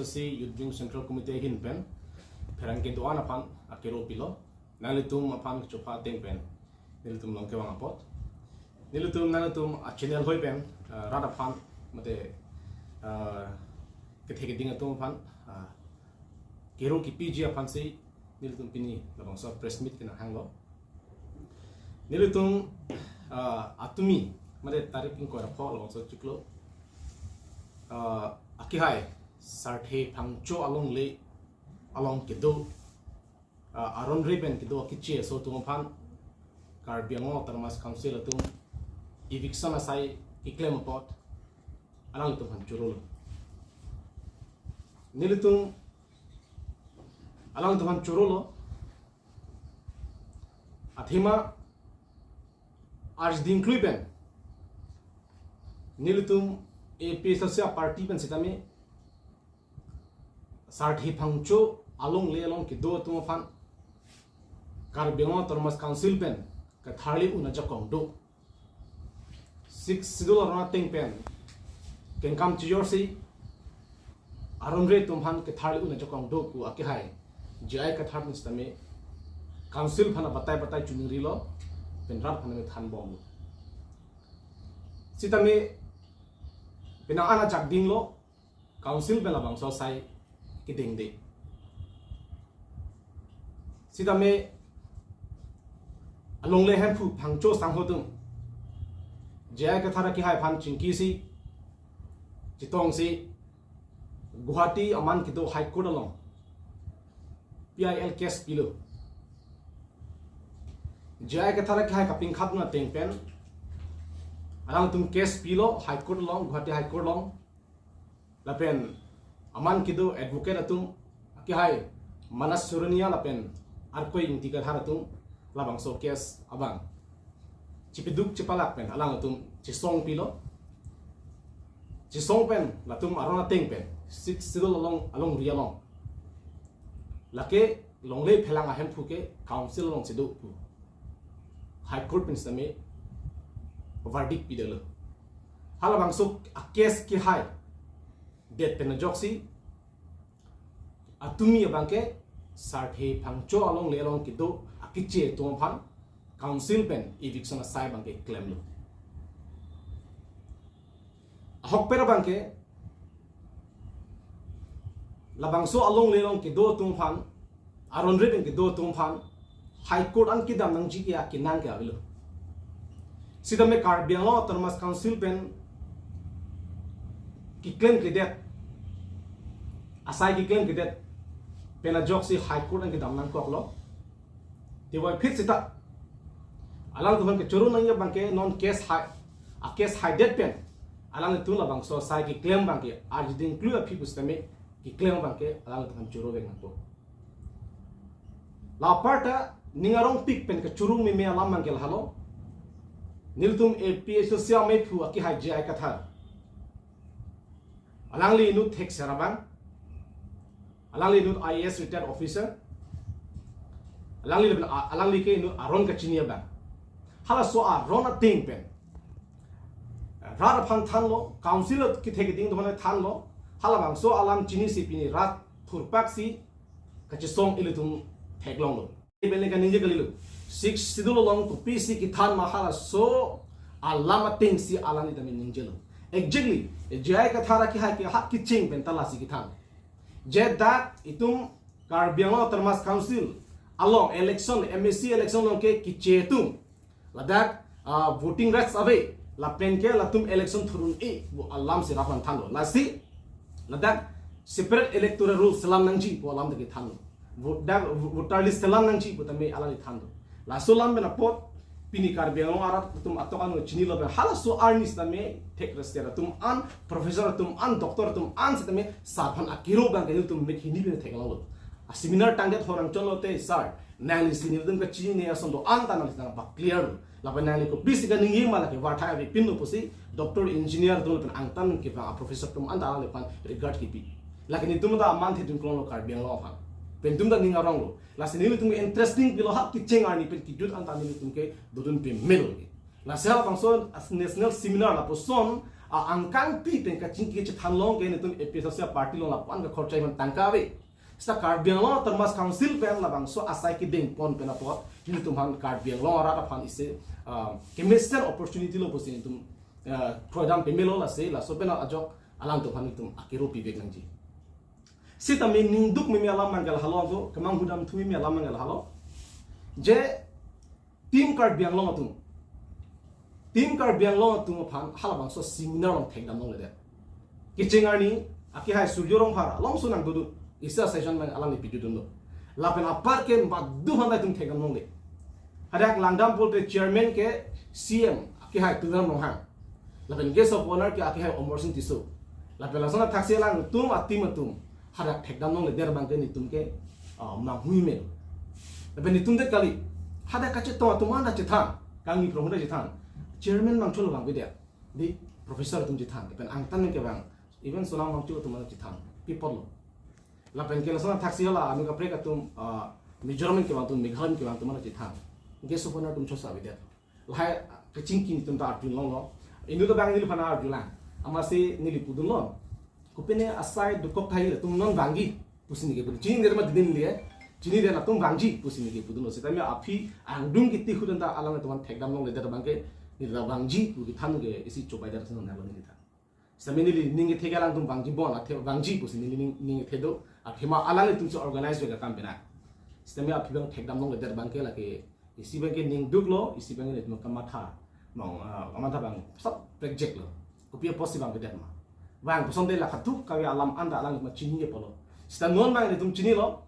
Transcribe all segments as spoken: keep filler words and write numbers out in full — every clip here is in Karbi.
Si Youth Wing Central Committee ahin pen pherangke do-an aphan akero pilo. Nanglitum aphan kechopha ateng pen nelitum along kevang apot, nelitum nanglitum a-channel hoi pen, ah, rat aphan mate, ah, kethe keding atum aphan, ah, kero kepiji aphansi nelitum pini labangso press meet kenang hanglo. Nelitum, ah, atumi mate tarik ingkoi ra pho labangso chiklo, ah, akihai Sarthe Phangcho alongle along kedo, ah, aron re pen kedo akeche aso atum aphan Karbi Anglong Autonomous Council atum eviction asai keklem apot alanglitum aphan chorolo. Nelitum alanglitum aphan chorolo. Athema arjuding klui pen nelitum A P H L C a-party pen sitame Sarthe Phangcho alongle along kedo atum aphan Karbi Anglong Autonomous Council pen katharli un ajakong do. Sixth Schedule aron ateng pen kengkam chijorsi aron re atum aphan katharli un ajakong do pu akihai J I Kathar pen sitame council aphan batai batai chunirilo, pen rat aphan thanbomlo. Sitame penang an ajak dinglo, council pen labangso asai kedengde. Sitame alongle hemphu Phangcho sangho atum J I Kathar akihai aphan chingkisi chetongsi Guwahati aman kedo High Court along P I L case pilo. J I Kathar akihai kapingkhap na ateng pen alangtum case pilo High Court along, Guwahati High Court along. Lapen aman kedo advocate atum akihai Manas Suronia lapen Arkoi Ingti Kathar atum labangso case abang chipiduk chipalak pen alangtum chesong pilo. Chesong pen latum aron ateng pen Sixth Schedule along, alongri along lake longle phelang ahemphu ke council alongsi do pu High Court pen sitame verdict pidetlo. Halabangso a-case kehai det pen ajoksi atumi abangke Sarthe Phangcho alongle along kedo akeche atum aphan council pen eviction asai abangke klemlo. Ahokpet abangke labangso alongle along kedo atum aphan, aron re pen kedo atum aphan High Court an kedam nangji ke akenang ke avelo. Sitame Karbi Anglong Autonomous Council pen keklem kedet, asai keklem kedet pen ajoksi High Court an kedam nangkoklo. Tevoiphit seta alangtum aphan kechoro nangji abangke non case hai, a-case haidet pen alangtum labangso asai keklem abangke arjuding klui aphi pusitame keklem abangke alangtum aphan choro vek nangpo. La aparta ning arongpik pen kechoro meme alam abangke lahelo. Nelitum A P H L C ameiphu akihai J I Kathar, alangli inut thekser abang, alangli inut I A S retired officer, alangli lapen a-, alangli ke inut aron kachini abang. Halaso aron ateng pen rat aphan thanlo, council kethe keding atum aphan thanlo. Halabangso alam chinisi pini rat thurpaksi kachesong ilitum theklonglo. Iben le kaningje kalilo. Sixth Schedule along kopisi kethan ma, halaso alam atengsi alangli tame ningjelo. Exactly, J I Kathar akihai ke ha kecheng pen ta lasi kethan. Je dak itum Karbi Anglong Autonomous Council along election, M A C election along ke keche atum, ladak, ah, voting rights ave, lapen ke latum election thurun-e pu alamsi rat aphan thanlo. Lasi ladak separate electoral roll selam nangji pu alam ta kethanlo. Vote, dak voter list selam nangji pu tame alangli thanlo. Laso alam pen apot pini Karbi Anglong arat atum atok ano chinilo pen halaso arni sitame thekser atum an, professor atum an, doctor atum an sitame sar aphan akero abangke nelitum mek hini pen theklonglo. A-seminar tangdet horang chonlo te, sar, nangli si nelitum kachinine ason do-an ta nangli nangpaclear lo. Lapen nangli kopisi kaningje ma lake varthai avepinlo pusi doctor, engineer atum lapen angtan kevang a-professor atum an ta alangliphan regard kipi. Lake netum ta aman thedun klonglo Karbi Anglong aphan. Pen netum ta ning aronglo. Lasi nelitum interesting pilo ha kecheng arni pen kejut an ta nelitum ke dodun pemel. Lasi halabangso national seminar lapuson a angkangpi pen kachingki chethan long ke nelitum A P H L C party along lapu-an ke khorcha iman tangka ave. Seta Karbi Anglong Autonomous Council pen labangso asai kedeng pon pen apot nelitum aphan Karbi Anglong arat aphan isi, ah, kemesen opportunity lo pusi nelitum, ah, program pemelo lasi laso pen ajok alangtum aphan nelitum akero pivek nangji. Sitame ningduk meme alam abang ke lahelo, kemanghu damthu meme alam abang ke lahelo. Je Team Karbi Anglong atum, Team Karbi Anglong atum aphan halabangso seminar along thekdam longledet. Kecheng arni akehai Surjya Rongphar alongsi nangdodun, isi a-session abang alangli pidodunlo. Lapen apar ke badu aphan ta itum thekdam longle. Hadak langdam pulote chairman ke C M akehai Tuliram Ronghang. Lapen guest of honor ke akehai Amarsing Tisso. Lapen lason athaksi alangtum a-team atum hadak thekdam longledet abang ke nelitum ke, ah, manghu meme. Lapen nelitum det kali. Hadak kachetong atum anta chethan, kangni prong anta chethan. Chairman abang cholo abang bidya. Di professor atum chethan. Lapen angtan ke abang, even Sonam Wangchuk atum anta chethan. Pi apotlo. Lapen ke lason athaksi hala anu kaprek atum, ah, Mizoram kevang atum, Meghalaya kevang atum anta chethan. Guest of honor atum chosa bidya. Lahai kachingki nelitum ta arjulonglo. Inut abang neliphan arjulang. Amatsi neli pudunlo. Kopine asai dokok tahai latum non vangji pusi neke pudun. Chinidet ma didin liye. Chinidet, latum vangji pusi neke pudunlo. Sitame aphi angdung kiti hudanta alangtum aphan thekdam longledet abang ke neli ta vangji pu kethan ke isi chobai dar sino nalo neli ta. Sitame neli ning kethe ke alangtum vangji bon, athe vangji pusi neli ning, ning kethe do. Athema alanglitum si organize ave akam pen na. Sitame aphi abang thekdam longledet abang ke lake isi abang ke ningduklo, isi abang ke nelitum kamatha. Mong, ah, kamatha abang sab prekjeklo. Kopi apotsi vangvedet ma. Vang kosonte la katu kave alam anta alang ma chini apotlo. Seta non abang nelitum chinilo.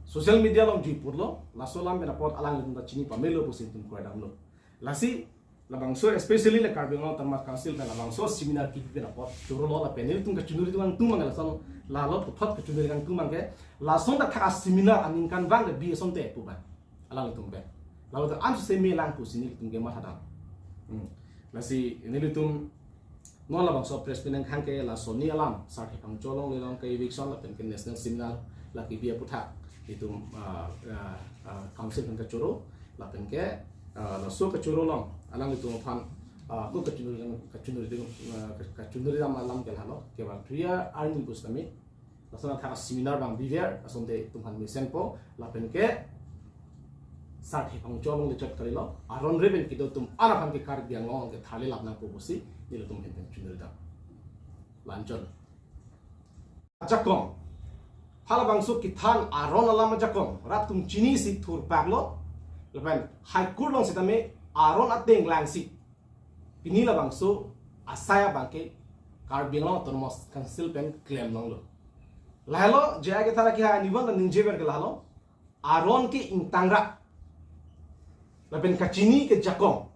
Social media along jui putlo, laso alam pen apot alanglitum ta chini pamelo pusi nelitum koi damlo. Lasi labangso, especially la Karbi Anglong Autonomous Council pen labangso seminar kipi pen apot chorolo lapen nelitum kachinuri abang atum abang lason, lalo puthot kachinuri abang atum abang ke lason ta thak a-seminar aningkanvang le bi asonte pu abang alanglitum pen. Lalo ta ansu semi lang pusi nelitum ke mathadam. Hmm. Lasi nelitum non labangso press meet nangkhang ke la Sonni alam, Sarthe Phangcho alongle along ke eviction lapen ke national seminar la kipi aputhak itum, ah, ah, ah, council pen kachoro lapen ke, ah, laso kachoro along alanglitum aphan, ah, ko kachoro, kachoro, ah, kachoro dam alam ke lahelo, kevang Priya arni pusitame lason athak seminar abang biver asonte itum aphan mesenpo lapen ke Sarthe Phangcho alongle chot kalilo, aron re pen kedo atum an aphan ke Karbi Anglong ke tharle lap nangpo pusi nelitum ahin pen chunuri dam. La-anchot. Ajakong. Halabangso kethan aron alam ajakong rat atum chinisi thurpaklo. Lapen High Court along sitame aron ateng langsi pini labangso asai abang ke Karbi Anglong Autonomous Council pen klem longlo. Lahelo, J I Kathar akehai nivan ta ningjever ke lahelo. Aron ke ingtang ra. Lapen kachini ke jakong.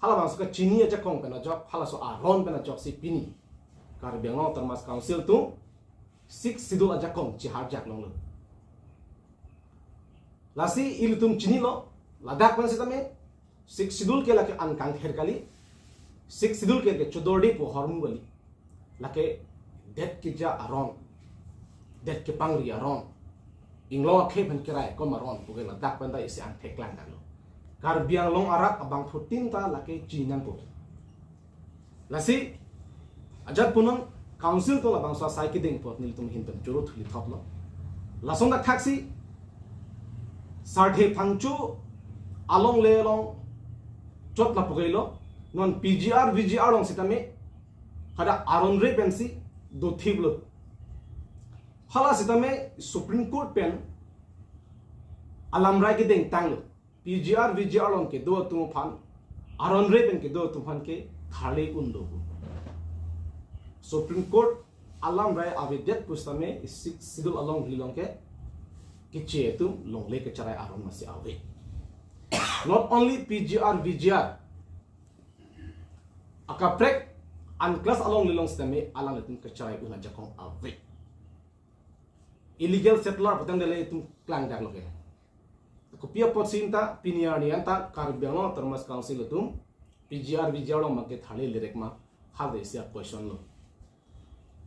Halabangso kachini ajakong pen ajok, halaso aron pen ajoksi pini Karbi Anglong Autonomous Council atum Sixth Schedule ajakong chiharjak longlo. Lasi ilitum chinilo, ladak pen sitame Sixth Schedule ke lake an kangther kali. Sixth Schedule ke ke chodordepo ahormu kali. Lake det keja aron, det kepangri aron, inglong akhei pen keraikom aron pu ke ladak pen ta isi angthek klangdaklo. Karbi Anglong arat abangphutin ta lake chinangpo. Lasi ajat punon council atum labangso asai kedeng apot nelitum ahin pen choro thuli thoplo. Lason dak thaksi Sarthe Phangcho alongle along chot lapu kailo. Non P G R V G R along sitame hadak aron re pensi dothiplo. Hala sitame Supreme Court pen alamrai kedeng tanglo. P G R V G R along kedo atum aphan, aron re pen kedo atum aphan ke tharle un do. Supreme Court alamrai avedet pusitame Sixth Schedule alongri along ke keche atum longle kecherai aron masi ave. Not only P G R V G R, akaprek unclass alongle along sitame alanglitum kecherai un ajakong ave. Illegal settler putangte le itum klangdaklo ke. Kopi apotsi ta pini arni anta Karbi Anglong Autonomous Council atum P G R V G R along abang ke tharle lerek ma, hal de isi a-question lo.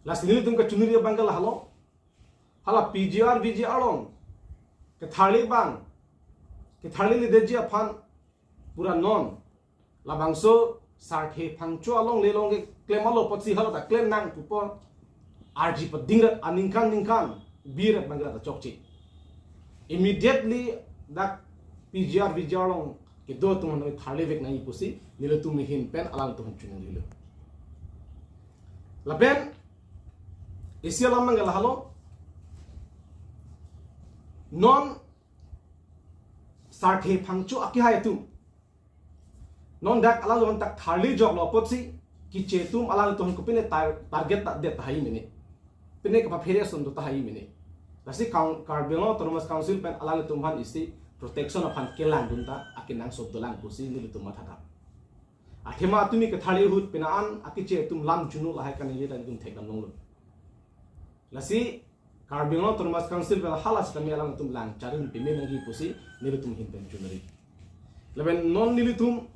Lasi nelitum kachunuri abang ke lahelo. Hala P G R V G R along ketharle abang, ketharleledetji aphan pura non labangso Sarthe Phangcho alongle along keklem alo apotsi hala ta klem nang pu apot arji padingrat aningkan ningkan birat bangrat ta chokche. Immediately dak P G R V G R along kedo atum aphan tharlevek nangji pusi nelitum ahin pen alangtum aphan choningri lo. Lapen isi alam nang lahelo, non Sarthe Phangcho akehai atum non dak alangtum aphan ta tharlejok lo apotsi keche atum alangtum aphan kopine tar-, target ta det tahai mene. Pine kapaphere ason do tahai mene. Lasi Kar-, Karbi Anglong Autonomous Council pen alangtum aphan isi protection aphan kelangdun ta akenangsot dolang pusi nelitum matha ta. Athema atumi ketharli ahut pine an akeche atum lam juno lahai kaningje ta nelitum thekdam longlo. Lasi Karbi Anglong Autonomous Council pen hala sitame alangtum lang charli peme nangji pusi nelitum ahin pen choningri. Lapen non nelitum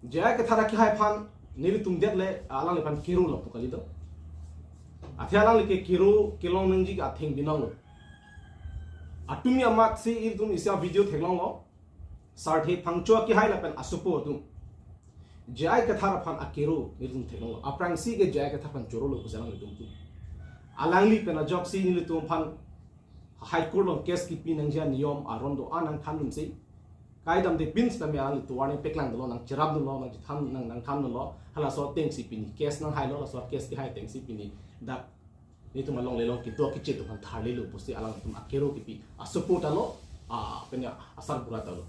J I Kathar akehai aphan nelitum det le alangliphan kero lo pu kali do. Athe alangli ke kero kelong nangji ke atheng binong lo. Atumi amat si ilitum isi avideo theklonglo. Sarthe Phangcho akehai lapen asopo atum J I Kathar aphan akero nelitum theklonglo. Aphrangsi ke J I Kathar aphan choro lo pusi alanglitum tu. Alangli pen ajoksi nelitum aphan High Court along case kepi nangji aniyom aron do-an nangthandunsi. Kaidamde pins tame alangli tovar nangpeklang dolo, nangcherap dolo, nangchethan, nang, nangthan dolo. Halaso atengsi pini case nanghailo, laso case kehai atengsi pini dak nelitum alongle along kedo keche atum aphan tharlelo pusi alangtum akero kepi asopo ta lo, a, pine asarbura ta lo.